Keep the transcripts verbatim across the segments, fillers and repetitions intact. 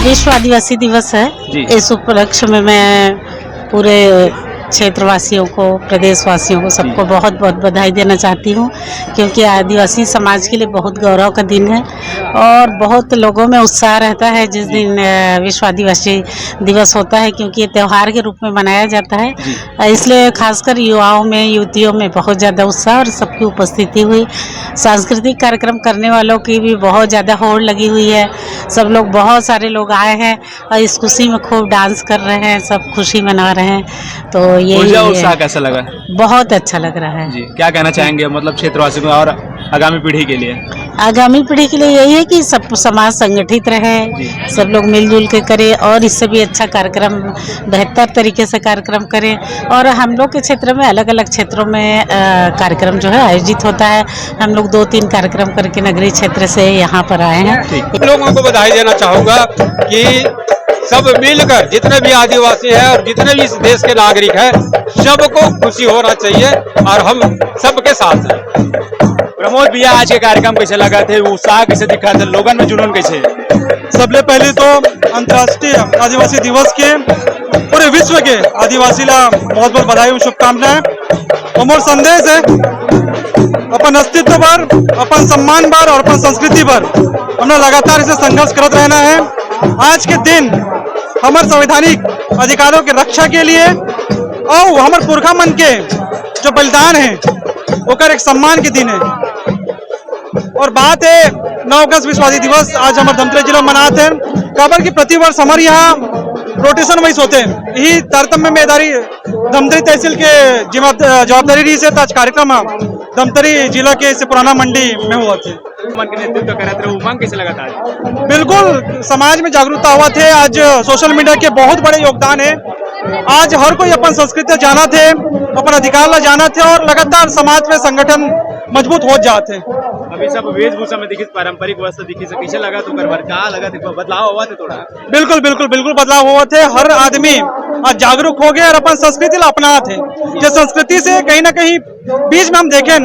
विश्व आदिवासी दिवस है। जी। इस उपलक्ष्य में मैं पूरे क्षेत्रवासियों को, प्रदेशवासियों को, सबको जी। बहुत बहुत बधाई देना चाहती हूँ, क्योंकि आदिवासी समाज के लिए बहुत गौरव का दिन है और बहुत लोगों में उत्साह रहता है जिस जी। दिन, अ, विश्व आदिवासी दिवस होता है, क्योंकि ये त्यौहार के रूप में मनाया जाता है। जी। अ, इसलिए खासकर युवाओं में, युवतियों में बहुत ज़्यादा उत्साह और सबकी उपस्थिति हुई। सांस्कृतिक कार्यक्रम करने वालों की भी बहुत ज़्यादा होड़ लगी हुई है। सब लोग, बहुत सारे लोग आए हैं और इस खुशी में खूब डांस कर रहे हैं, सब खुशी मना रहे हैं। तो यही ऊर्जा, है। उत्साह कैसा लगा? बहुत अच्छा लग रहा है। जी, क्या कहना चाहेंगे, मतलब, क्षेत्रवासियों को और आगामी पीढ़ी के लिए? आगामी पीढ़ी के लिए यही है कि सब समाज संगठित रहे, जी। सब लोग मिलजुल के करें और इससे भी अच्छा कार्यक्रम, बेहतर तरीके से कार्यक्रम करें। और हम लोग के क्षेत्र में, अलग-अलग क्षेत्रों में, अ, कार्यक्रम जो है आयोजित होता है। हम लोग दो तीन कार्यक्रम करके नगरीय क्षेत्र से यहाँ पर आए हैं। ठीक। लोगों को बधाई देना चाहूँगा कि सब मिलकर, जितने भी आदिवासी हैं और जितने भी इस देश के नागरिक हैं, सबको खुशी होना चाहिए और हम सबके साथ हैं। प्रमोद भैया, आज के कार्यक्रम कैसे लगा थे, उत्साह कैसे दिखा थे, लोगन में जुनून कैसे? सबले पहले तो अंतर्राष्ट्रीय आदिवासी दिवस के पूरे विश्व के आदिवासी ला बहुत बहुत बधाई और शुभकामनाएं। और मोर संदेश है, अपन अस्तित्व पर, अपन सम्मान पर और अपन संस्कृति पर हमने लगातार इसे संघर्ष करत रहना है। आज के दिन हमर संवैधानिक अधिकारों के रक्षा के लिए और हमर पुरखा मन के जो बलिदान है, ओकर एक सम्मान के दिन है। और बात है, नौ अगस्त विश्व आदिवासी दिवस आज हमर धमतरी जिला में मनात है, काबर कि प्रतिवर्ष हमर यहाँ रोटेशन वाइज होते हैं। यही तारतम्य में इधर ही धमतरी तहसील के जिम्मे-, जवाबदारी रही से, तो आज कार्यक्रम धमतरी जिला के से पुराना मंडी में हुआ थे। मन के नेतृत्व करत रहे, उमंग कैसे लगा था आज? बिल्कुल, समाज में जागरूकता हुआ थे। आज सोशल मीडिया के बहुत बड़े योगदान है। आज हर कोई अपन संस्कृति जाना थे, अपन अधिकार ला जाना थे और लगातार समाज में संगठन मजबूत हो जाते। अभी सब वेशभूषा में दिखिस, पारंपरिक वस्त्र दिखिस, कैसे लगा तो कर बार का लगा थे, बदलाव हुआ थे थोड़ा? बिल्कुल, बिल्कुल, बिल्कुल बदलाव हुआ थे। हर आदमी आज जागरूक हो गए और अपन संस्कृति ला अपनात है। जो संस्कृति से कहीं ना कहीं बीच में हम देखें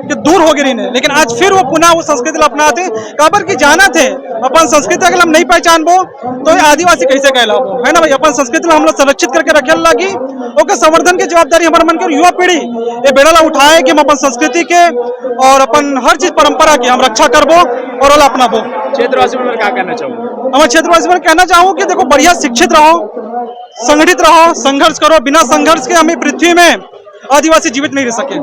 कि दूर हो गए रहिन, लेकिन आज फिर वो पुनः वो संस्कृति ला अपनात है। काबर कि जानत है, अपन संस्कृति अगर हम नहीं पहचानबो, तो ये आदिवासी कैसे कहलाबो, है ना भाई? अपन संस्कृति ला हम लोग संरक्षित करके रखे लागी, ओकर संवर्धन की जवाबदारी हमारे मन के युवा पीढ़ी ये बेड़ा ला उठाए कि हम अपन संस्कृति के और अपन हर चीज परंपरा के हम रक्षा करबो और ओला अपनाबो। क्षेत्रवासी मन का कहना चाहूँ? हमारे क्षेत्रवासी मन कहना चाहूँ कि देखो, बढ़िया शिक्षित रहो, संगठित रहो, संघर्ष करो। बिना संघर्ष के हमें पृथ्वी में आदिवासी जीवित नहीं रह सके।